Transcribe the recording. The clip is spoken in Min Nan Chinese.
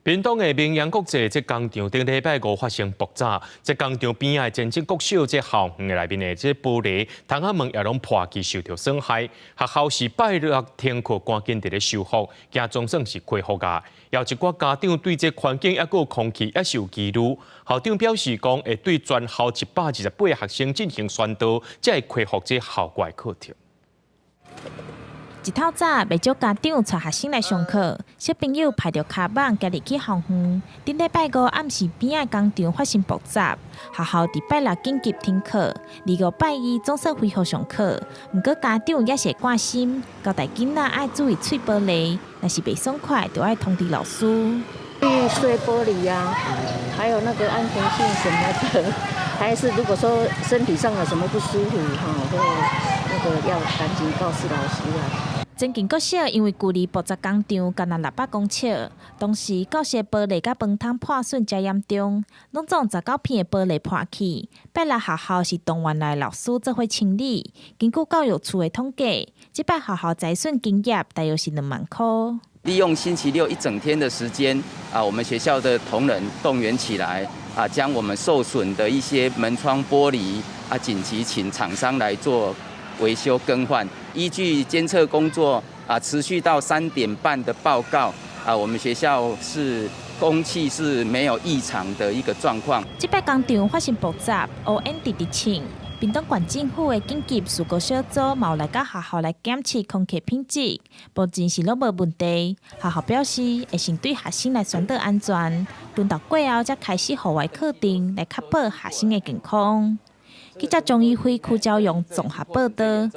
屏東的明陽國際這工廠頂禮拜五發生爆炸，這工廠邊仔的前鎮國小這校園的內面的這玻璃窗仔門也攏破去，受著損害。學校是拜六停課，趕緊佇咧修復，驚總算是恢復啊。有一寡家長對這環境抑閣有空氣也是有疑慮。校長表示講，會對全校128學生進行宣導，才會恢復這校外課程。一透早，袂少家長帶學生來上課，小朋友排著跤蠓行入去校園。頂禮拜五暗時邊仔工廠發生爆炸，學校佇拜六緊急停課，二五拜一總算恢復上課。毋過家長也是會掛心，交代囡仔愛注意碎玻璃，若是袂爽快，就愛通知老師。碎玻璃呀，還有那個安全性什麼的，還是如果說身體上有什麼不舒服，哈，都那個要趕緊告訴老師啊。前鎮國小因為距離爆炸工廠干焦600公尺，當時教室玻璃佮門窗破損誠嚴重，攏總19片的玻璃破去。拜六學校是動員來老師做伙清理。根據教育處的統計，這擺學校災損金額大約是2萬箍。利用星期六一整天的時間，啊，我們學校的同仁動員起來，啊，將我們受損的一些門窗玻璃，啊，緊急請廠商來做維修更換。依據監測工作啊，持續到3點半的報告，啊，我們學校是空氣是沒有異常的一個狀況。這擺工廠發生爆炸，烏煙直直衝。屏東縣政府的緊急事故小組嘛有來到學校來檢測空氣品質，目前是攏無問題。學校表示會先對學生來宣導安全，等到過後才開始戶外課程來確保學生的健康。記者張一輝、柯昭陽綜合報導。